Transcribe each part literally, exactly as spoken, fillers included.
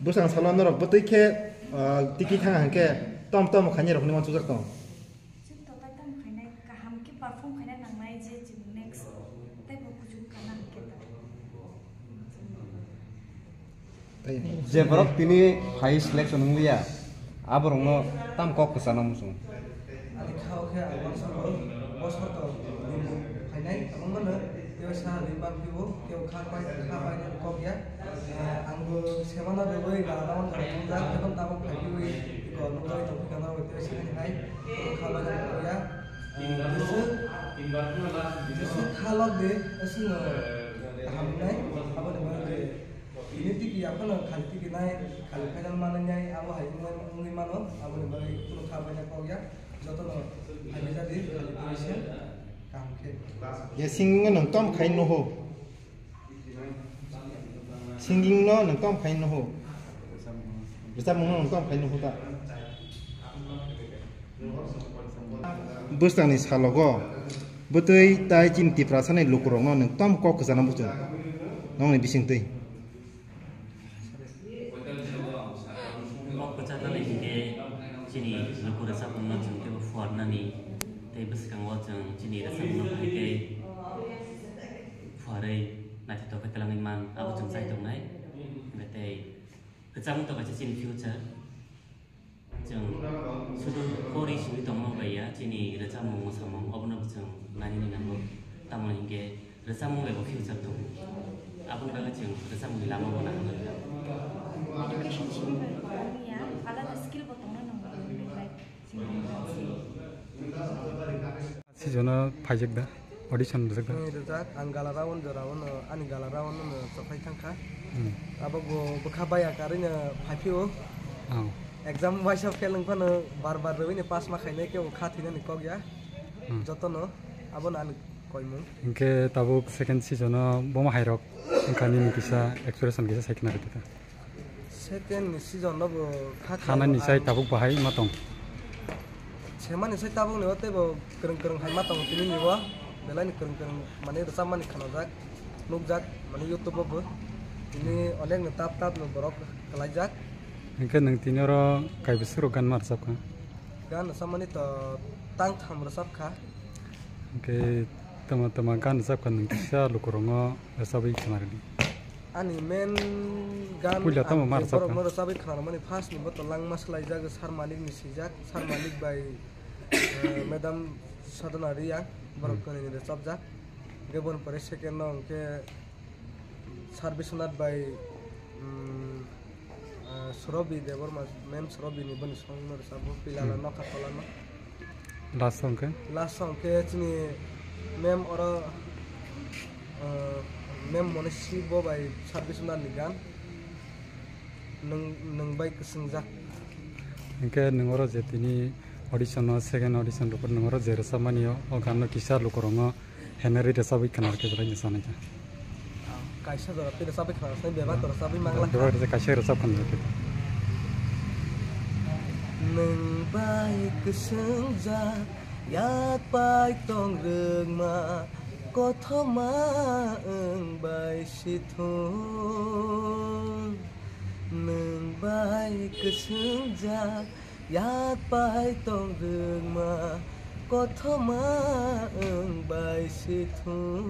Bwsang salo norok bwtwi khe, ah, tiki thang hwnkhe tom tom khainai rokni uansukjak tong. Chwng to tai tamo khainai, kaham khe perform khaina nangnai je chwng next teibo kuchuk kana hwnkhe to. Tei je borok tini phai selection wngliya, aborokno tam kok kwchana muchung. Ani kha o khe ang uansukgo, bosor to phainai, tabuk mano tei sa ri bak phio, tei kha pai, kha pai kok ya. Eh, ang bo semana rwgwi gana tamo thang thang jak, ebong tabuk phai phio, iko nukjagwi tong phika norok tei sa ni hai, kha pai kok ya. Eh, jeswk, jeswk kha lok de, aswk no kaham wngnai, aboni bagwi je tini tiki ya phano khali tiki nai, khali final manwi nai, abo hai wngwi, wngwi mano, aboni bagwi kunu kha pai kok ya, jotono hai jadi khali tini se kaham khe. Ya singing no nang tom khai no ho. Singing no nang tom khai no ho. Rwchapmung no nang tom khai no ho ta. Bwskanni salogo bwtwi tai chini Tiprasani lukurokno nwng tom kok kwchana muchung nongni bisingtwi. Kok kwchaknani hinkhe chini luku rwchapmungno chwng teibo phuarnani tei bwskango chwng chini rwchapmungno bahai khe phuarwi naithotok khe twlangwi man abo chwng chai tongnai. Tei rwchapmung to kaisa chini future. Chwng sudu kori simi tongma bai ya, chini rwchapmung, mwsamung, obono bo chwng nainani nango. Tamo hinkhe rwchapmung bai bo future tongo. Aboni bagwi chwng rwchapmungni lama bo nang nang. Education simi bai bo tongya, alada skill bo tongna nango, like, singing dancing. Season o phaijak da, audition rijak da? Ang rijak, ang gala round jora o no, ani gala round no chophai thangkha. Hmm. Abo bo bwkha baya karwi no phaiphio. Oh. Exam waisa fail wng phano bar bar rwwi ni pass ma khainai khe bo kha thwinani kok ya. Hmm. Jotono abo no ani koimung. Hinkhe tabuk second season o bomo hairok wngkha nini kisa expression kisa sai khna rwdi ta. Second ni season no bo kha khanani khlaio sai ang tabuk bahai ma tong. Semani sai tabuk ni o tei bo kwrwng kwrwng hai ma tong tini ni o belai ni kwrwng kwrwng mane rwchapmani khanajak nukjak mane YouTube o bo tini onek no tap tap no borok kwlaijak. Hinkhe nwng tini oro kaibo swrwk gan ma rwchapkha? Gan rwchapmani to tang tham rwchapkha. Hinkhe tama tama gan rwchapkha nwng kisa lukurokno rwchabwi khna rwdi. Ani main gan puila tamo ang ma rwchapkha? Borokno rwchabwi khna rwmani first ni bo to langma swlaijak Sir Malik ni swijak, Sir Malik bai, eh, Madam Sadhana Riya, borok hmm, kwnwi ni rwchapjak. Hinkhe boni pore second no hinkhe Sir Biswanath bai, mm, ah, Surobi Debbarma, ma'am Surobi ni boni song no rwchapbo, Pilala hmm, Nokha Tolano. Last song khe? Last song khe chini ma'am oro, ah, ma'am Monisi bo bai Sir Biswanath ni gan. Nwng, nwng bai kwswngjak. Hinkhe nwng oro je tini audition o, second audition report nwng oro je rwchapmani o, o gan no kisa lukurokno henari rwchabwi khna rwkhe belai no sanai kha. Kaisa jora tei rwchabwi khna rwsai bebak to rwchabwi mang lakha. Bebak rwchap kaisa rwchap khna rwkhe. Nwng bai kwswngjak yak pai tong rwngma kothoma wng bai sithung. Nwng bai kwswngjak yak pai tong rwngma kothoma wng bai sithung.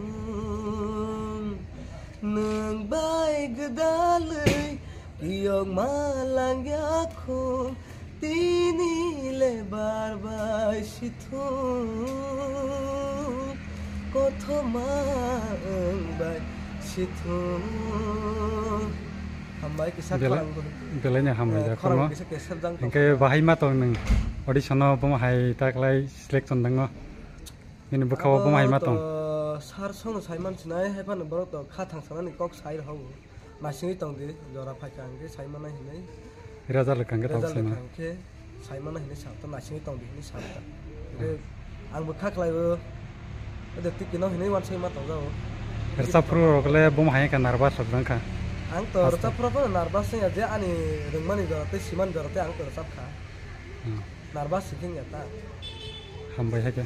Nwng bai gwdalwi kiyokma langya khung tini le bar bai sithung. Kothoma wng bai sithung. Hambai kisa belai, khorang bo. Belai no hambai eh, da khorang khorang. Kisa kesep jang tong. Hinkhe bahai ma tong nwng audition o bomo hai ta khlai selection dango. Nini bwkha o bomo hai ma tong. Sir song no sai man sinai hai phano borok to kha thang sanani kok sai rw ho. Naisingwi tong di jora phaikha hwnkhe sai manai hinwi. Result rwkha hwnkhe tabuk result sai rwkha man. Hwnkhe. Saimano hinwi sa, to naisingwi tong di hinwi sa ta. Hwnkhe ang bo kha khlai o, ede tiki no hinwi uansukma tong jago. Rwchapphru rok le bomo hai khe nervous rok wng kha. Ang to first rwchapphru phano nervous wng ya, je ani rwngmani jora tei simani jora tei ang to rwchap kha. Hmm. Nervous se wng ya ta. Hambai hai khe.